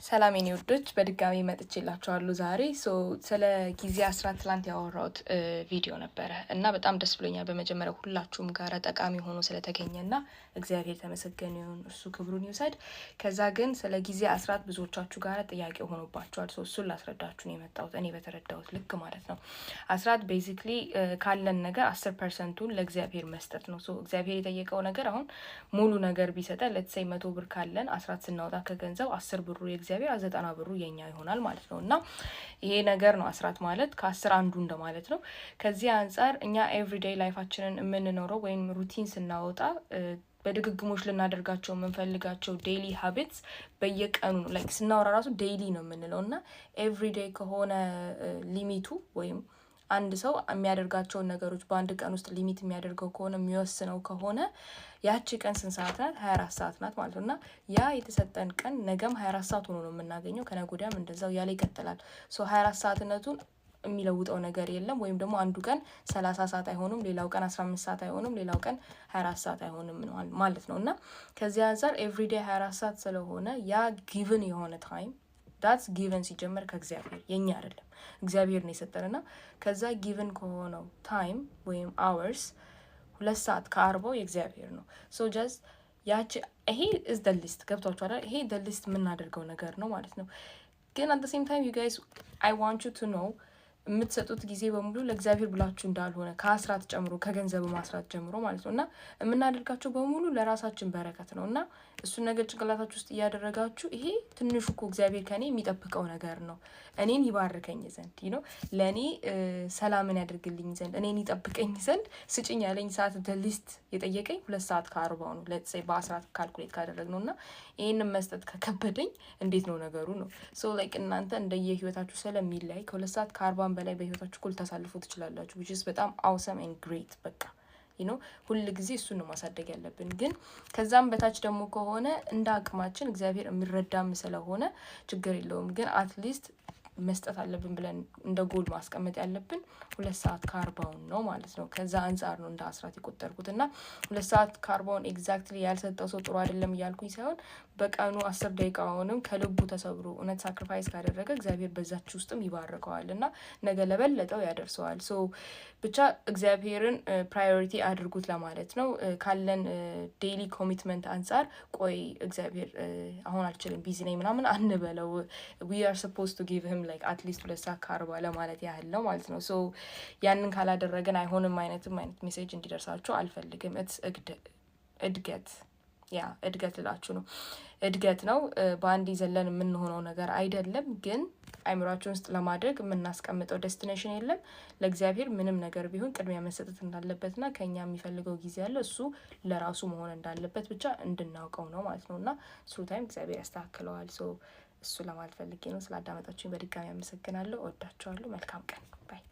ሰላም የኔ ውዶች፣ በድጋሚ መጥቼላችኋለሁ ዛሬ። So ስለ ጊዜ አስራት ትላንት ያወራሁት ቪዲዮ ነበረ እና በጣም ደስ ብሎኛል። በመጀመሪያ ሁላችሁም ጋር ጠቃሚ ሆኖ ስለተገኘ እና እግዚአብሔር የተመሰገነ ይሁን፣ እሱ ክብሩን ይውሰድ። ከዛ ግን ስለ ጊዜ አስራት ብዙዎቻችሁ ጋር ጥያቄ ሆኖባችኋል። So እሱን ላስረዳችሁ ነው የመጣሁት፣ እኔ በተረዳሁት ልክ ማለት ነው። አስራት basically ካለን ነገር 10 percent ኡን ለእግዚአብሔር መስጠት ነው። So እግዚአብሔር የጠየቀው ነገር አሁን ሙሉ ነገር ቢሰጠን፣ let's say 100 ብር ካለን፣ አስራት ስናወጣ ከገንዘብ 10 ብሩ የእግዚአብሔር፣ 90 ብሩ የኛ ይሆናል ማለት ነው። እና ይሄ ነገር ነው አስራት ማለት፣ ከ10 አንዱ እንደማለት ነው። ከዚህ አንጻር እኛ everyday life ኣችንን የምንኖረው ወይም routine ስናወጣ በድግግሞሽ ልናደርጋቸው የምንፈልጋቸው daily habits በየቀኑ ነው። Like ስናወራ ራሱ daily ነው የምንለው እና everyday ከሆነ limit ኡ ወይም አንድ ሰው የሚያደርጋቸውን ነገሮች በአንድ ቀን ውስጥ limit የሚያደርገው ከሆነ፣ የሚወስነው ከሆነ፣ ያቺ ቀን ስንት ሰዓት ናት? 24 ሰዓት ናት ማለት ነው። እና ያ የተሰጠን ቀን ነገም 24 ሰዓት ሆኖ ነው የምናገኘው። ከነገ ወዲያም እንደዛው ያለ ይቀጥላል። So 24 ሰዓትነቱን የሚለውጠው ነገር የለም። ወይም ደግሞ አንዱ ቀን 30 ሰዓት አይሆንም፣ ሌላው ቀን 15 ሰዓት አይሆንም፣ ሌላው ቀን 24 ሰዓት አይሆንም ማለት ነው። እና ከዚህ አንጻር everyday 24 ሰዓት ስለሆነ ያ given የሆነ time፣ that's given ሲጀመር ከእግዚአብሔር፣ የኛ አይደለም፣ እግዚአብሔር ነው የሰጠን። እና ከዛ given ከሆነው time ወይም hours 2 ሰዓት ከ40ው የእግዚአብሔር ነው። So just ያቺ ይሄ is the least፣ ገብቷችኋል? ይሄ the least የምናደርገው ነገር ነው ማለት ነው። ግን at same time, you guys, I want you to know የምትሰጡት ጊዜ በሙሉ ለእግዚአብሔር ብላችሁ እንዳልሆነ፣ ከአስራት ጨምሮ፣ ከገንዘብ ማስራት ጀምሮ ማለት ነው። እና የምናደርጋቸው በሙሉ ለራሳችን በረከት ነው። እና እሱን ነገር ጭንቅላታችሁ ውስጥ እያደረጋችሁ፣ ይሄ ትንሹ እኮ እግዚአብሔር ከኔ የሚጠብቀው ነገር ነው፣ እኔን ይባርከኝ ዘንድ ነው፣ ለእኔ ሰላምን ያደርግልኝ ዘንድ፣ እኔን ይጠብቀኝ ዘንድ ስጭኝ ያለኝ ሰዓት፣ the least የጠየቀኝ 2 ሰዓት ከ40 ነው። Let's say በአስራት calculate ካደረግነው እና ይህንን መስጠት ከከበደኝ እንዴት ነው ነገሩ ነው። So like እናንተ እንደየ ህይወታችሁ ስለሚለያይ ከ2 ሰዓት ከ40ን በላይ በህይወታችሁ እኩል ታሳልፉ ትችላላችሁ። Which is በጣም awesome and great። በቃ ሁል ጊዜ እሱን ነው ማሳደግ ያለብን። ግን ከዛም በታች ደግሞ ከሆነ እንደ አቅማችን እግዚአብሔር የሚረዳም ስለሆነ ችግር የለውም። ግን at least መስጠት አለብን ብለን እንደ ጎል ማስቀመጥ ያለብን 2 ሰዓት ከ40ውን ነው ማለት ነው። ከዛ አንጻር ነው እንደ አስራት የቆጠርኩት። እና 2 ሰዓት ከ40ውን exactly ያልሰጠው ሰው ጥሩ አይደለም እያልኩኝ ሳይሆን በቀኑ 10 ደቂቃውንም ከልቡ ተሰብሮ እውነት sacrifice ካደረገ እግዚአብሔር በዛች ውስጥም ይባርከዋል እና ነገ ለበለጠው ያደርሰዋል። So ብቻ እግዚአብሔርን priority አድርጉት ለማለት ነው። ካለን daily commitment አንጻር ቆይ እግዚአብሔር አሁን አልችልም፣ busy ነኝ ምናምን አንበለው። We are supposed to give him like at least 2 ሰዓት ከ40 ለማለት ያህል ነው ማለት ነው። So ያንን ካላደረግን አይሆንም አይነትም አይነት message እንዲደርሳችሁ አልፈልግም። It's እድገት፣ yeah፣ እድገት ልላችሁ ነው። እድገት ነው። በአንድ ዘለን የምንሆነው ነገር አይደለም። ግን አይምሯችን ውስጥ ለማድረግ የምናስቀምጠው destination የለም። ለእግዚአብሔር ምንም ነገር ቢሆን ቅድሚያ መሰጠት እንዳለበትና ከኛ የሚፈልገው ጊዜ አለ፣ እሱ ለራሱ መሆን እንዳለበት ብቻ እንድናውቀው ነው ማለት ነው። እና through time እግዚአብሔር ያስተካክለዋል። So እሱ ለማለት ፈልጌ ነው። ስላዳመጣችሁኝ በድጋሚ አመሰግናለሁ። እወዳችኋለሁ። መልካም ቀን። Bye.